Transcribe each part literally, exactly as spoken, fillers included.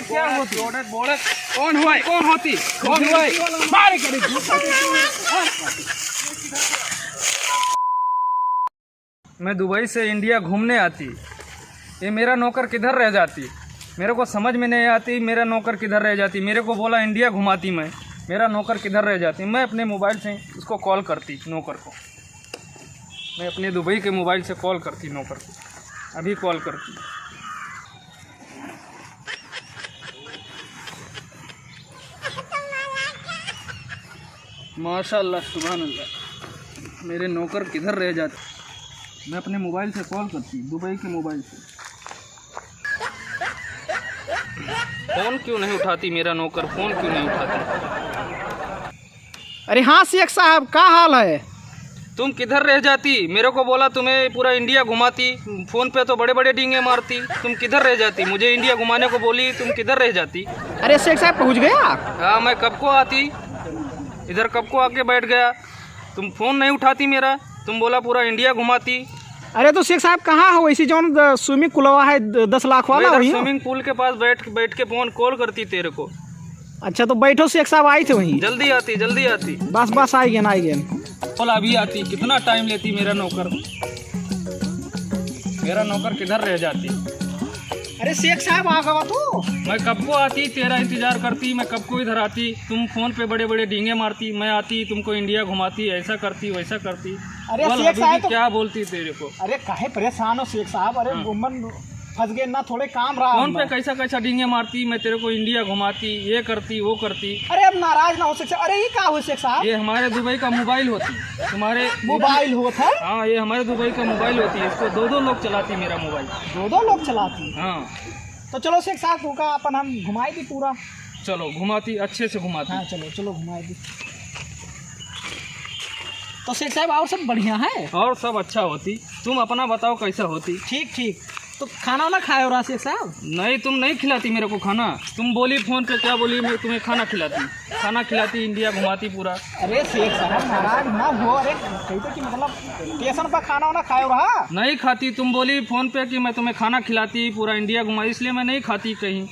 क्या होती? कौन हुआ? कौन होती? कौन हुआ? मारे करी। मैं दुबई से इंडिया घूमने आती, ये मेरा नौकर किधर रह जाती? मेरे को समझ में नहीं आती, मेरा नौकर किधर रह जाती? मेरे को बोला इंडिया घुमाती मैं, मेरा नौकर किधर रह जाती? मैं अपने मोबाइल से उसको कॉल करती, नौकर को। मैं अपने दुबई के मोबाइल से कॉल करती नौकर को, अभी कॉल करती। माशाअल्लाह, सुभान अल्लाह, मेरे नौकर किधर रह जाते? मैं अपने मोबाइल से कॉल करती, दुबई के मोबाइल से। फ़ोन क्यों नहीं उठाती मेरा नौकर, फ़ोन क्यों नहीं उठाती? अरे हाँ शेख साहब, का हाल है? तुम किधर रह जाती? मेरे को बोला तुम्हें पूरा इंडिया घुमाती, फ़ोन पे तो बड़े बड़े डींगे मारती। तुम किधर रह जाती? मुझे इंडिया घुमाने को बोली, तुम किधर रह जाती? अरे शेख साहब, पहुँच गया? हाँ, मैं कब को आती, इधर कब को आके बैठ गया। तुम फ़ोन नहीं उठाती मेरा, तुम बोला पूरा इंडिया घुमाती। अरे तो शेख साहब, कहाँ हो? इसी जौन द-, स्विमिंग पुलवा है, द-, दस लाख वाला, मैं इधर वहीं हो? स्विमिंग पूल के पास बैठ बैठ के फ़ोन कॉल करती तेरे को। अच्छा, तो बैठो शेख साहब, आई थे वहीं। जल्दी आती, जल्दी आती। बस, बस, आई गए, आई गए। बोला अभी आती, कितना टाइम लेती मेरा नौकर, मेरा नौकर किधर रह जाती? अरे शेख साहब, आ गवा तू। मैं कब को आती, तेरा इंतजार करती, मैं कब को इधर आती। तुम फ़ोन पे बड़े बड़े डींगे मारती, मैं आती, तुमको इंडिया घुमाती, ऐसा करती, वैसा करती। अरे बोल शेख अभी साहब, भी तो क्या बोलती तेरे को? अरे काहे परेशान हो शेख साहब? अरे हाँ। गुम्मन फंस गए ना, थोड़े काम रहा फ़ोन पे। कैसा कैसा डींगे मारती, मैं तेरे को इंडिया घुमाती, ये करती, वो करती। अरे अब नाराज ना हो शेख साहब। अरे ये का हो शेख साहब? ये हमारे दुबई का मोबाइल होती, तुम्हारे मोबाइल होत है? हाँ, ये हमारे दुबई का मोबाइल होती है, इसको दो दो लोग चलाती मेरा मोबाइल। दो दो लोग चलाती? हाँ। तो चलो शेख साहब, ओका अपन हम घुमाई दी पूरा। चलो घुमाती, अच्छे से घुमाती। हाँ, चलो, चलो घुमाई दी। तो शेख साहब, और सब बढ़िया है? और सब अच्छा होती। तुम अपना बताओ, कैसा होती? ठीक, ठीक। तो खाना वाना खाए हो रहा शेख साहब? नहीं, तुम नहीं खिलाती मेरे को खाना। तुम बोली फ़ोन पे, क्या बोली, मैं तुम्हें खाना खिलाती, खाना खिलाती, इंडिया घुमाती पूरा। अरे शेख साहब, नाराज ना हो। अरे कही तो कि मतलब स्टेशन पर खाना वाना खाए हो रहा? नहीं खाती, तुम बोली फ़ोन पे कि मैं तुम्हें खाना खिलाती, पूरा इंडिया घुमा, इसलिए मैं नहीं खाती कहीं।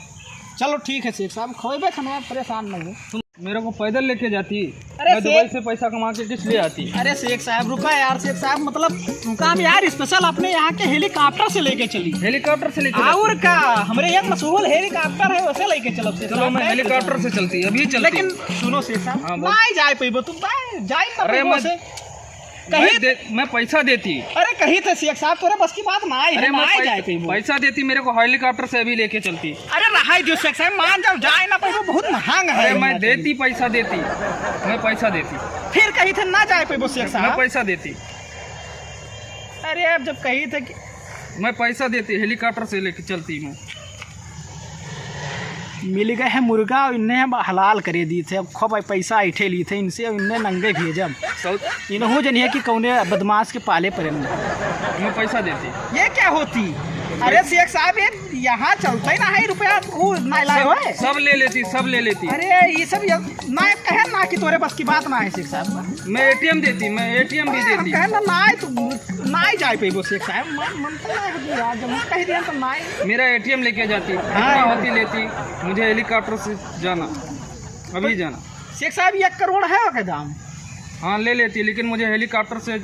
चलो ठीक है शेख साहब, खोएबे खाना, परेशान नहीं हो। मेरे को पैदल लेके जाती। अरे मैं शेख दुबई से पैसा कमा के किस लिए आती? अरे शेख साहब, रुका यार शेख साहब, मतलब रुका हम यार, स्पेशल अपने यहाँ के हेलीकॉप्टर से लेके चली। हेलीकॉप्टर से लेके जाती? और का, हमरे एक मशहूर हेलीकॉप्टर है, उसे लेके चलो शेख चलो, साहब, मैं बैठ हेलीकॉप्टर जाओ। से चलती, अभी चलती। लेकिन सुनो शेख साहब, हाँ, बोल। नाहीं जाए पैबो, तू बा-, जाए ना अरे पैबो मैं से। कही मैं दे-, मैं पैसा देती। अरे कही थे शेख साहब, तोरे बस की बात ना आई है, अरे मैं ना आई पै-, जाए कहीं वो। पैसा देती, मेरे को हेलीकॉप्टर से अभी लेके चलती। अरे रहाई दियो शेख साहब, मान जाओ, जाए ना पैबो, बहुत महंग है अरे मैं यार। देती, पैसा देती, मैं पैसा देती। फिर कही थे ना जाए पैबो शेख मैं साहब। पैसा देती। अरे अब जब कही थे कि मैं पैसा देती, हेलीकॉप्टर से लेके चलती मैं। मिल गए हैं मुर्गा और इन्हें अब हलाल करे दी थे। अब खूब पैसा ऐठे ली थे इनसे और इन्हें नंगे भेजब। सौ- इन्हों जनिए कि कौने बदमाश के पाले पड़े। मैं पैसा देती। ये क्या होती? अरे शेख साहब, ये यहाँ चलते ही ना है रुपया, वो ना लाए सब, होए। सब ले लेती, सब ले लेती। अरे ये सब ये ना कहे ना कि तोरे बस की बात ना है शेख साहब। मैं एटीएम देती, मैं एटीएम भी हाँ, हम देती। कहे ना, ना आए तो ना ही जाए पैबो शेख साहब, मन, मन तो ना है यार, जब हम कह दिया तो ना आए। मेरा एटीएम लेके जाती, हाँ। कितना होती लेती, मुझे हेलीकॉप्टर से जाना, अभी जाना। शेख साहब, एक करोड़ है ओके दाम? हाँ, ले लेती, लेकिन मुझे हेलीकॉप्टर से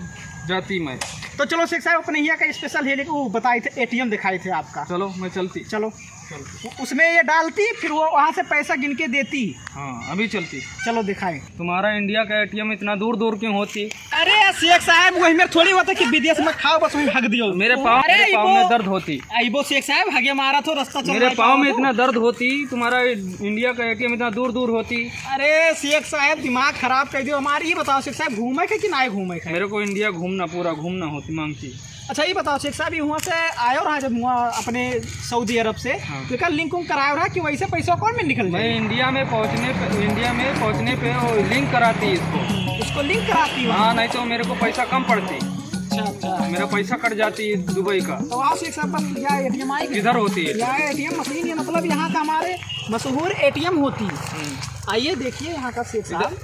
जाती मैं। तो चलो शेख साहब, अपने यहाँ का स्पेशल हेली, वो बताए थे, एटीएम दिखाए थे आपका। चलो, मैं चलती। चलो। चलो। उ-, उसमें ये डालती, फिर वो वहाँ से पैसा गिन के देती। हाँ, अभी चलती। चलो दिखाए। तुम्हारा इंडिया का एटीएम इतना दूर दूर क्यों होती? अरे शेख साहब, वही मेरे थोड़ी होता कि विदेश में खाओ बस वहीं हक दियो। मेरे पाँव, अरे मेरे पाँव इबो, में दर्द होती। इबो शेख साहब, हगे मारा थो रास्ता चल मेरे रहा है, पाँव में तो। इतना दर्द होती, तुम्हारा इंडिया का एटीएम इतना दूर दूर होती। अरे शेख साहब, दिमाग खराब कर दियो हमारे। ये बताओ शेख साहब, घूमे के कि ना घूमे के? मेरे को इंडिया घूमना, पूरा घूमना होती मांगती। अच्छा, ये बताओ शेख साहब, ये हुआँ से आयो रहा जब हुआँ अपने सऊदी अरब से, हाँ। तो एकर लिंक उंक करायो रहा कि वैसे पैसा account में निकल मैं जाए? इंडिया में पहुँचने पे, इंडिया में पहुँचने पे वो लिंक कराती इसको। उसको लिंक कराती हो? हाँ, नहीं तो मेरे को पैसा कम पड़ती। अच्छा, अच्छा। मेरा पैसा कट जाती दुबई का। तो आओ शेख साहब, बस या एटीएम आई गया। किधर होती है? या एटीएम मशीन, ये मतलब यहाँ का हमारे मशहूर एटीएम होती है। हम्म। आइए देखिए यहाँ का शेख साहब। इधर,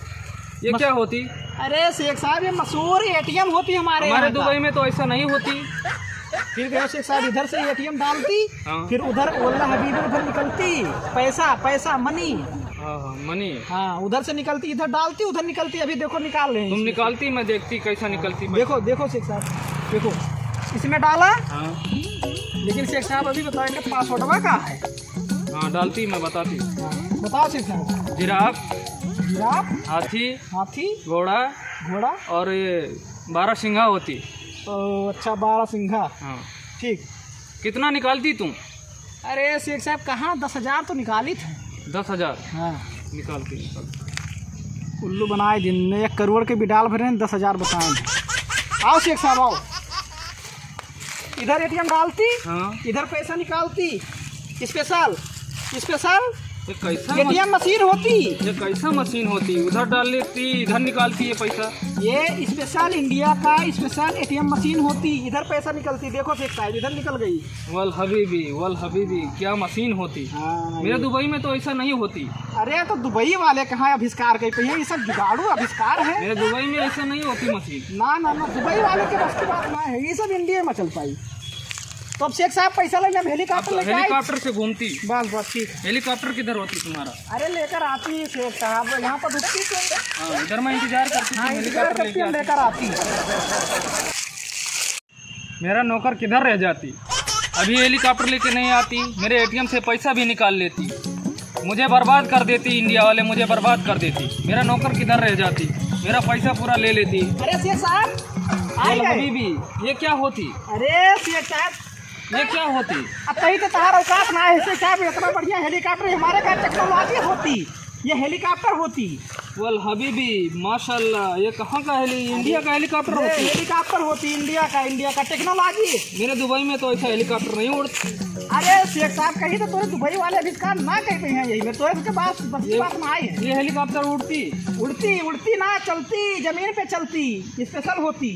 ये मस-, क्या होती? अरे शेख साहब, ये मशहूर एटीएम होती हमारे हमारे यहाँ का। दुबई में तो ऐसा नहीं होती। फिर गयो शेख साहब, इधर से एटीएम डालती, हाँ। फिर उधर वल्ला हबीबी उधर निकलती, पैसा, पैसा, मनी। हाँ, हाँ, मनी। हाँ, उधर से निकलती, इधर डालती, उधर निकलती। अभी देखो, निकाल रहे हैं तुम इसमें से। निकालती, मैं देखती कैसा निकलती। देखो, देखो शेख साहब, देखो, इसमें डाला। हाँ। लेकिन शेख साहब, अभी बताओ, इनका पासवर्डवा का है? हाँ, डालती, मैं बताती। बताओ शेख साहब। जिराफ। जिराफ। हाथी। हाथी। घोड़ा। घोड़ा। और ये बारह सिंघा होती। ओ, अच्छा, बारह सिंघा। हाँ। ठीक। कितना निकालती तुम? अरे शेख साहब, कहाँ, दस हजार तो निकाली थे। दस हजार? हाँ। निकालती, निकालती। उल्लू बनाए दिन में एक करोड़ के भी डाल भरे हैं, दस हजार बताए हैं। आओ शेख साहब, आओ। इधर एटीएम डालती, हाँ। इधर पैसा निकालती। स्पेशल, स्पेशल ये कैसा एटीएम मशीन होती। ये कैसा मशीन होती? उधर डाल लेती, इधर निकालती है पैसा। ये स्पेशल इंडिया का स्पेशल एटीएम मशीन होती, इधर पैसा निकलती। देखो शेख साहब, इधर निकल गई। वल हबीबी, वल हबीबी, क्या मशीन होती। हाँ, मेरे ये दुबई में तो ऐसा नहीं होती। अरे, तो दुबई वाले कहाँ आविष्कार कर पाए हैं? ये सब जुगाड़ू आविष्कार है। मेरे दुबई में ऐसा नहीं होती मशीन। ना, ना, ना, दुबई वाले के बस की बात ना है, ये सब इंडिया में चल पाई। तो अब शेख साहब पैसा लेने हम हेलीकॉप्टर अब तो लेके आए। हेलीकॉप्टर से घूमती। बस, बस, ठीक है। हेलीकॉप्टर किधर होती तुम्हारा? अरे, लेकर आती है शेख साहब, यहाँ पर रुकती तो। हाँ, इधर मैं इंतजार करती थी, हाँ, इंतजार हेलीकॉप्टर करती लेके हूँ, आती। लेकर आती। मेरा नौकर किधर रह जाती? अभी हेलीकॉप्टर लेके नहीं आती, मेरे एटीएम से पैसा भी निकाल लेती, मुझे बर्बाद कर देती, इंडिया वाले मुझे बर्बाद कर देती। मेरा नौकर किधर रह जाती? मेरा पैसा पूरा ले लेती। अरे शेख साहब, आ बोल गए। हबीबी, ये क्या होती? अरे शेख साहब, ये क्या होती? अब कहीं तो तहार औकात ना है, शेख साहब, इतना बढ़िया हेलीकॉप्टर हमारे का टेक्नोलॉजी होती, ये हेलीकॉप्टर होती। वल हबीबी, माशाल्लाह, ये कहाँ का हेली-, इंडिया का हेलीकॉप्टर ये होती? हेलीकॉप्टर होती, इंडिया का, इंडिया का टेक्नोलॉजी। मेरे दुबई में तो ऐसा हेलीकॉप्टर नहीं उड़ता। अरे शेख साहब, कहीं तो तोरे दुबई वाले आविष्कार ना कर पाए हैं यही में, तोरे के पास बस ये, बात ना आई है। ये हेलीकॉप्टर उड़ती? उड़ती, उड़ती ना, चलती, जमीन पे चलती, स्पेशल होती।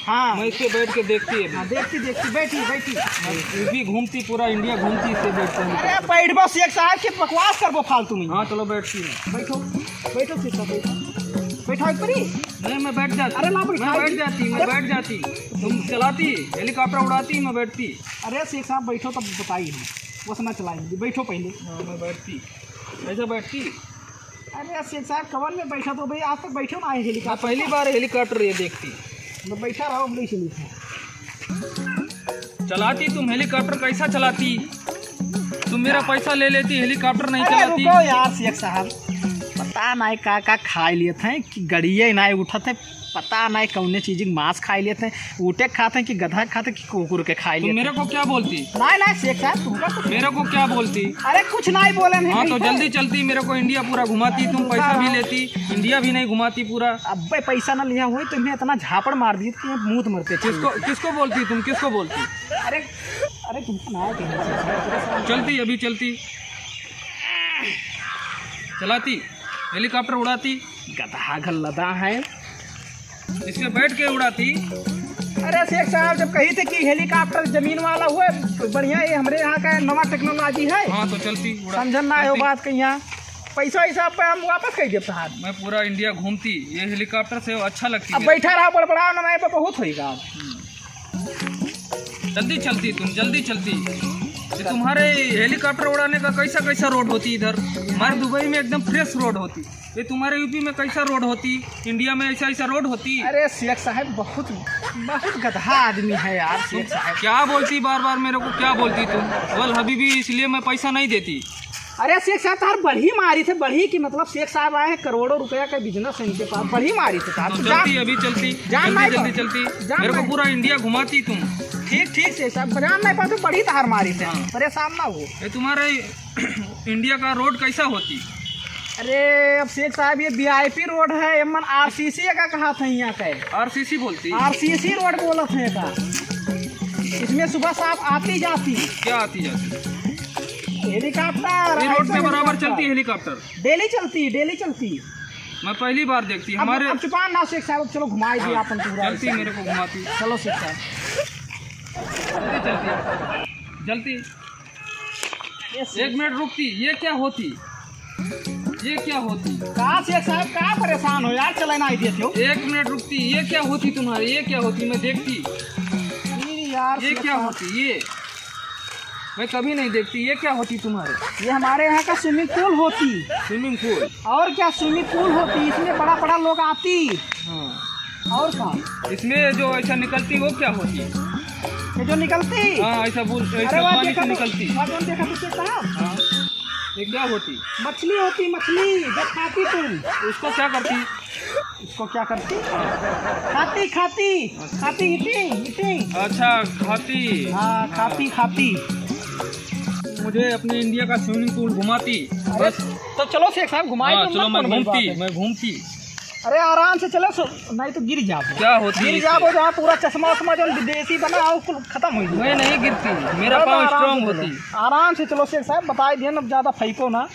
हाँ। मैं इस पे बैठ के देखती है अभी। हाँ, देखती, देखती, बैठी, बैठी। मैं यूपी घूमती, पूरा इंडिया घूमती इससे बैठ के। अरे, बैठ बस, एक साहब के बकवास करबो फालतू में। हाँ, चलो बैठती हूँ। बैठो, बैठो, सीधा बैठो। बैठो एक बारी। नहीं, मैं बैठ जाती। अरे, ना बैठो। मैं बैठ जाती, मैं अरे। बैठ जाती। तुम चलाती, हेलीकॉप्टर उड़ाती, मैं बैठती। अरे, शेख साहब, बैठो, तब बताइए हम। बस ना चलाएंगे, बैठो पहले। हाँ, मैं बैठती। ऐसे बैठती। अरे शेख साहब, कवन में बैठा तो भाई, आज तक बैठो ना है मैं हेलीकॉप्टर पहली में। बार हेलीकॉप्टर ये देखती। तो बैठा रहो, हम नहीं चली। चलाती तुम हेलीकॉप्टर, कैसा चलाती? तुम मेरा पैसा ले लेती, हेलीकॉप्टर नहीं अरे चलाती। रुको यार शेख साहब, पता नहीं का का खाए लिए थे कि गड़िए नहीं उठत है, पता नहीं कौने चीज के मांस खाए लिए थे, ऊँटे खाते हैं कि गधा खाते हैं कि कुकुर के खाए तुम लेते। मेरे को क्या बोलती? नहीं, नहीं, शेख साहब, तुमका कुछ मेरे को क्या बोलती? अरे, कुछ नहीं बोले नहीं हाँ, तो भैया। जल्दी चलती, मेरे को इंडिया पूरा घुमाती, तुम पैसा भी हाँ। लेती, इंडिया भी नहीं घुमाती पूरा। अबे, पैसा ना लिया हुई, तुम्हें इतना झापड़ मार दी कि मुंह मरते किसको, किसको बोलती तुम, किसको बोलती? अरे, अरे, तुमको ना कहना चाहिए। चलती, अभी चलती, चलाती, हेलीकॉप्टर उड़ाती। गधा गल्लदा है। इसमें बैठ के उड़ाती। अरे शेख साहब, जब कही थे कि हेलीकॉप्टर जमीन वाला हुआ, तो बढ़िया, ये हमरे यहाँ का नवा टेक्नोलॉजी है। हाँ, तो चलती उड़ा-, समझन ना हो चलती। बात के यहाँ पैसा वैसा पे हम वापस कर देते हैं। मैं पूरा इंडिया घूमती, ये हेलीकॉप्टर से अच्छा लगती अब मेरे। बैठा रहा, बड़बड़ा ना, मैं बहुत होएगा अब। हम्म। जल्दी चलती तुम, जल्दी चलती। ये तुम्हारे हेलीकॉप्टर उड़ाने का कैसा कैसा रोड होती इधर? हमारे दुबई में एकदम फ्रेश रोड होती। ये तुम्हारे यूपी में कैसा रोड होती? इंडिया में ऐसा ऐसा रोड होती? अरे शेख साहब, बहुत, बहुत गधा आदमी है यार तुम शेख साहब। क्या बोलती बार बार मेरे को, क्या बोलती तुम? वल हबीबी, इसलिए मैं पैसा नहीं देती। अरे शेख साहब, तार बढ़ी मारी थे, बढ़ी की मतलब शेख साहब आए हैं, करोड़ों रुपया का बिजनेस है इनके पास, बढ़ी मारी थे तार। तो तो चलती, जान, अभी चलती, जान जल्दी, नहीं जल्दी पाओ। चलती। जान मेरे को नहीं। पूरा इंडिया घुमाती तुम। ठीक, ठीक शेख साहब, जान नहीं पाते, बढ़ी तार मारी थे, हाँ। परेशान ना हो। ये तुम्हारे इंडिया का रोड कैसा होती? अरे, अब शेख साहब, ये वीआईपी रोड है, एमन आरसीसी का कहा था यहाँ का? आरसीसी बोलती? आरसीसी रोड बोलत है का? इसमें सुबह शाम आती जाती। क्या आती जाती? हेलीकॉप्टर, ये रोड पे ऐसा बराबर हेलीकॉप्टर। चलती हेलीकॉप्टर? डेली चलती, डेली चलती। मैं पहली बार देखती। अब, हमारे अब चुपान ना शेख साहब, अब चलो घुमाई दी हाँ, आपन पूरा चलती ऐसे। मेरे को घुमाती। चलो शेख साहब। जल्दी चलती है। जल्दी। ये शेख एक मिनट रुकती, ये क्या होती? ये क्या होती? का शेख साहब, का परेशान हो यार, चले ना आई देते हो। एक मिनट रुकती, ये क्या होती तुम्हारी, ये क्या होती, मैं देखती। यार, ये क्या होती ये? मैं कभी नहीं देखती। ये क्या होती तुम्हारे? ये हमारे यहाँ का swimming pool होती। Swimming pool? और क्या, swimming pool होती, इसमें बड़ा बड़ा लोग आती। हाँ। और क्या? इसमें जो ऐसा निकलती, वो क्या होती? ये जो निकलती? हाँ, ऐसा बोल, ऐसा अरे वाह, पानी से निकलती। वाह, कौन देखा तुझे कहा? हाँ। ये क्या होती? मछली होती, मछली, जो खाती तुम। उसको क्या करती? इसको क्या करती? खाती, खाती, खाती, eating, eating। अच्छा, खाती। हाँ, खाती, खाती। मुझे अपने इंडिया का swimming pool घुमाती, अरे, बस। तो चलो शेख साहब, घुमाई हाँ, दो, चलो, मत मैं कौन घूमती, बात है। मैं घूमती। अरे, आराम से चलो, सो-, नहीं तो गिर जाओ। क्या होती गिर है जाओ, इससे? जहाँ पूरा चश्मा उश्मा जो विदेशी बना हो, कुल खत्म हो जाए। मैं नहीं गिरती, मेरा अरे, पाँव आराम strong से चलो। होती। आराम से चलो शेख साहब, बताई दिया ना, ज्यादा फेंको ना।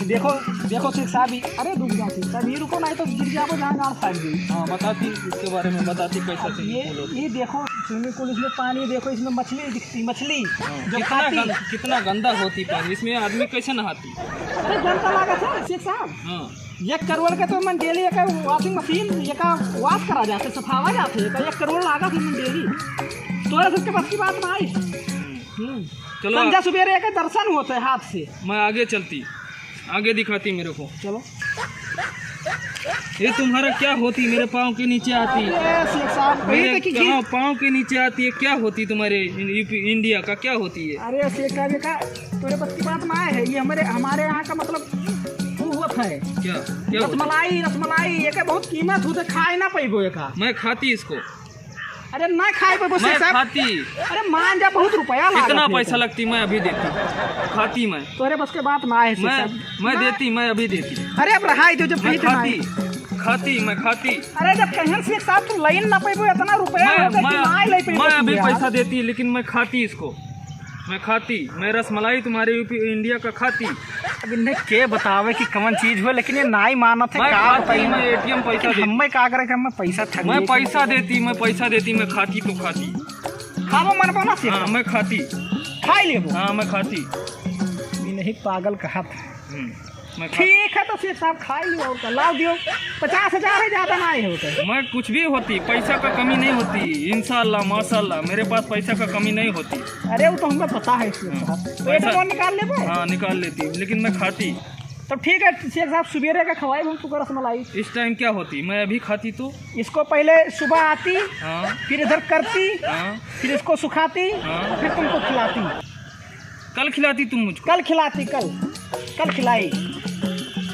देखो, देखो शेख साहब, ई, अरे रुक जाओ शेख साहब, ई रुको, नहीं तो गिर जाओ, जहाँ गाँड़ फाट जाई। हाँ, बताती, इसके बारे में बताती, कैसा अब swimming ये, pool होती। ये देखो swimming pool, इसमें पानी देखो, इसमें मछली दिखती, मछली हाँ, जो कितना खाती। गं-, कितना गंदा होती पानी, इसमें आदमी कैसे नहाती? अरे गंदा लागत है शेख साहब। हाँ। एक करोड़ का तो मन daily एक washing machine, एक wash करा जाते, सफावा जाते, तो एक करोड़ लागत है मन daily। तोरा सबके बस की बात ना आई। हम्म। हम्म। चलो। संझा सुबेरे के दर्शन होते हैं हाथ से। मैं आगे चलती, आगे दिखाती मेरे को। चलो। ये तुम्हारा क्या होती, मेरे पाँव के नीचे आती? अरे शेख साहब, मेरे कहीं तो की कहाँ पाँव के नीचे आती है? क्या होती तुम्हारे इन-, यूपी, इंडिया का क्या होती है? अरे शेख साहब, ये का तोरे बस की बात ना है, ये हमारे, हमारे यहाँ का मतलब वो होता है। क्या? क्या होता है? रसमलाई, रसमलाई, ये का बहुत कीमत होते, खाए ना पैबो ये का। मैं खाती इसको। अरे ना खाए पे बस मैं साहब। खाती। अरे मान जा, बहुत रुपया लागत कितना है पैसा एकर। लगती, मैं अभी देती। खाती मैं। तोरे बस के बात ना है मैं, साहब। मैं ना। देती, मैं अभी देती। अरे अब रहाई दो, जब मैं फ्री खाती, खाती, मैं खाती। अरे जब कहीं से साहब तू लाइन ना पैबो, इतना रुपया मैं, होता कि मैं, ना ले पैबो मैं तू अभी यार। पैसा देती, लेकिन मैं खाती इसको। मैं खाती, मैं रसमलाई तुम्हारे यूपी, इंडिया का खाती। अब इन्हें के बतावे कि कवन चीज हो, लेकिन ये नाई मानत है, मैं का खाती, बताई? मैं एटीएम पैसा लेकिन देती। हमें का करे कि हमें पैसा ठग मैं लेते हैं। पैसा देती, मैं पैसा देती, मैं खाती तो खाती। खाबो मन बना से। हाँ, मैं खाती। खाई लेबो। हाँ, मैं खाती। ये नहीं पागल कहा था। हम्म, मैं खाती। ठीक है, तो शेख साहब खाई लियो और का लाओ दियो। पचास हजार है, ज्यादा ना आए होते। मैं कुछ भी होती, पैसा का कमी नहीं होती, इंशाल्लाह, माशाल्लाह, मेरे पास पैसा का कमी नहीं होती। अरे, वो तो हमका पता है, शेख हाँ। साहब। तो ये तो पैसा कौन निकाल लेबे? हाँ, निकाल लेती, लेकिन मैं खाती। तो ठीक है, शेख साहब, सुबेरे का खवाई हम तुमको रसमलाई। इस टाइम क्या होती? मैं अभी खाती तो। इसको पहले सुबह आती, हाँ। फिर इधर करती, हाँ। फिर इसको सुखाती, हाँ। फिर तुमको खिलाती। कल खिलाती तुम मुझको? कल खिलाती, कल, कल खिलाई,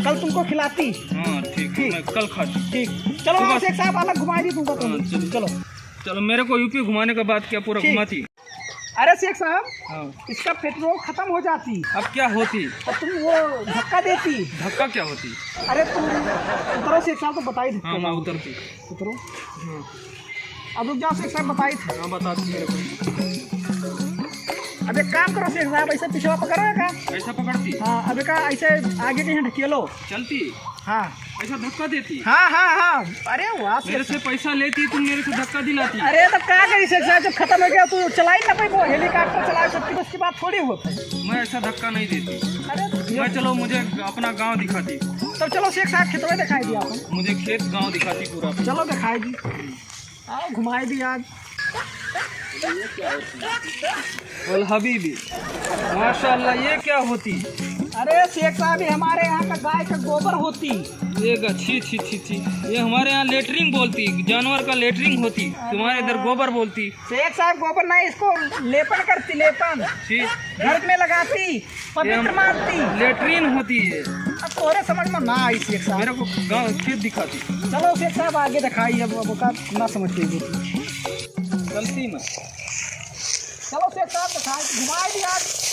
कल तुमको खिलाती। हाँ, ठीक, ठीक। मैं कल खाती। ठीक, चलो, सुबह शेख साहब, अलग घुमा दी तुमको, तुम। हाँ, चलो। चलो। चलो, मेरे को यूपी घुमाने के बाद क्या पूरा ठीक। घुमाती? अरे शेख साहब, हाँ। इसका पेट्रोल खत्म हो जाती। अब क्या होती? तो तुम वो धक्का देती। धक्का क्या होती? अरे तुम उतरो शेख साहब, तो बताई देते हाँ, मैं हैं। उतरती। उतरो। हाँ। अब रुक जाओ शेख साहब, बताई थे। हाँ, बता दो मेरे को। अब एक काम करो शेख साहब, ऐसे पिछवा पकड़ो का? ऐसा पकड़ती? हाँ, अब का ऐसे आगे के यहाँ ढकेलो। चलती? हाँ। ऐसा धक्का देती? हाँ, हाँ, हाँ। अरे वाह, मेरे से पैसा लेती, तुम मेरे से धक्का दिलाती। अरे तो का करी शेख साहब, जब खत्म हो गया तो चलाई ना पाई, वो हेलीकॉप्टर चलाए, सबकी बस की बात थोड़ी होता है। मैं ऐसा धक्का नहीं देती। अरे मैं, चलो मुझे अपना गांव दिखाती। तो चलो शेख साहब खेतवा दिखाई दिया आपको। मुझे खेत गांव दिखाती पूरा। चलो दिखाई दी। आओ, घुमाई दी आज। अल हबीबी, माशाल्लाह, ये क्या होती? अरे शेख साहब, ये हमारे यहाँ का गाय का गोबर होती। ये ग-, छी, छी, छी, छी। ये हमारे यहाँ लेटरिन बोलती, जानवर का लेटरिन होती, तुम्हारे इधर गोबर बोलती। शेख साहब, गोबर नहीं, इसको लेपन करती, लेपन। छी। घर में लगाती। पवित्र ये मानती। लेटरिन होती है। अब तोरे समझ में ना आई शेख साहब। मेरे को गाँव खेत दिखाती। चलो शेख साहब, आगे दिखाई, अब, अब का ना समझ पाएगी। गलती में। चलो शेख साहब, दिखाई, घुमाई दी आज।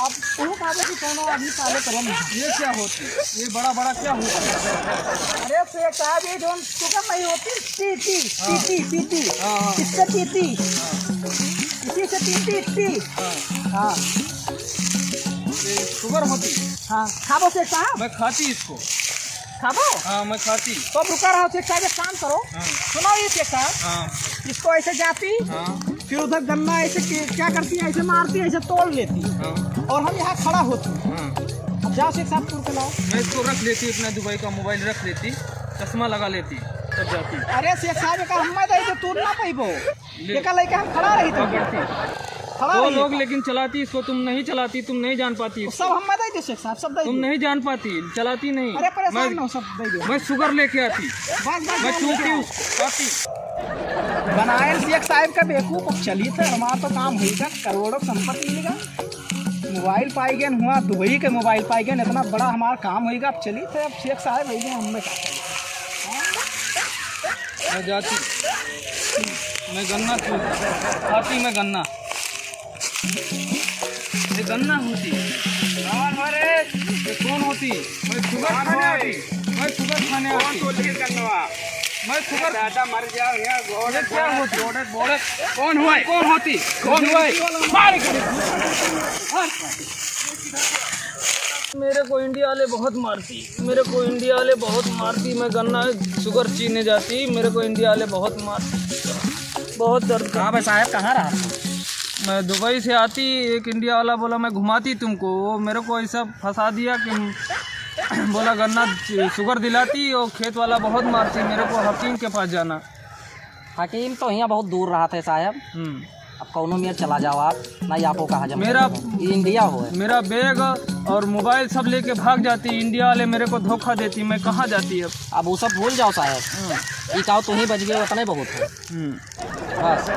अब तू कहा कि कौन अभी पहले करो नहीं। ये क्या होती है? ये बड़ा बड़ा क्या होता है? अरे शेख साहब, ये जो शुगर नहीं होती, पीती, हाँ। पीती, पीती। हाँ, हाँ। इससे पीती। हाँ। इसी से पीती, पीती। हाँ। हाँ। ये शुगर होती? हाँ, खाबो शेख साहब? मैं खाती इसको। खाबो? हाँ, मैं खाती। तो अब रुका रहो शेख साहब, एक काम करो। हाँ। सुनो ये शेख साहब। हाँ। इसको ऐसे जाती, हाँ। फिर उधर गन्ना ऐसे के-, क्या करती है, ऐसे मारती है, ऐसे तोड़ लेती। हाँ। और हम यहाँ खड़ा होती। हाँ। अब जाओ शेख साहब, तोड़ के लाओ। मैं इसको रख लेती, अपना दुबई का मोबाइल रख लेती, चश्मा लगा लेती। अरे शेख साहब, एका हम्मे दे दे, तू ना पइबो। ले। एका लइके हम खड़ा रही तो। पकड़ती। खड़ा वो रही लोग एका। लेकिन चलाती इसको, तुम नहीं चलाती, तुम नहीं जान पाती। सब हम्मे दे दे शेख साहब, सब दे तुम दे। नहीं जान पाती, चलाती नहीं। अरे परेशान मैं, ना हो, सब दे दे। मैं शुगर लेके आती। बस, बस, मैं बस, चूती बस। उसको, आती। बनायल शेख साहब का बेवकूफ, अब चली थे, हमारा तो काम होइगा, करोड़ों संपत्ति मिलेगा। मोबाइल पाइ गए हुआ, दुबई के मोबाइल पाइ गए, इतना बड़ा हमारा काम होइगा। अब चली थे, अब शेख साहब है, हमें का करी? मैं जाती, मैं गन्ना चूर, आती मैं गन्ना। ये गन्ना होती। कौन हो रे? ये कौन होती? मैं शुगर कौन खाने हो? आती। मैं शुगर खाने कौन आती। बोल रही है गन्नवा? मैं शुगर दादा मर जाओ यहाँ, गोड़ ये क्या होती? गोड़, गोड़। कौन हुआ? कौन होती? कौन हुआ? मार के। मेरे को इंडिया वाले बहुत मारती, मेरे को इंडिया वाले बहुत मारती। मैं गन्ना शुगर चीरने जाती, मेरे को इंडिया वाले बहुत मारती, बहुत दर्द करती। कहाँ पे साहब, कहाँ रहा? मैं दुबई से आती, एक इंडिया वाला बोला, "मैं घुमाती तुमको।" वो मेरे को ऐसा फंसा दिया कि बोला, "गन्ना शुगर दिलाती, वो खेत वाला बहुत मारती, मेरे को हकीम के पास जाना।" हकीम तो हियाँ बहुत दूर रहत है साहब। हम्म। अब कौनो मेर चला जाओ आप, नहीं आपको कहाँ जम मेरा, ये इंडिया हो है। मेरा बैग और मोबाइल सब लेके भाग जाती, इंडिया वाले मेरे को धोखा देती, मैं कहाँ जाती अब? अब वो सब भूल जाओ साहब। हम्म। ये कहो तुम ही बच गए, उतना ही बहुत है। हम्म। बस।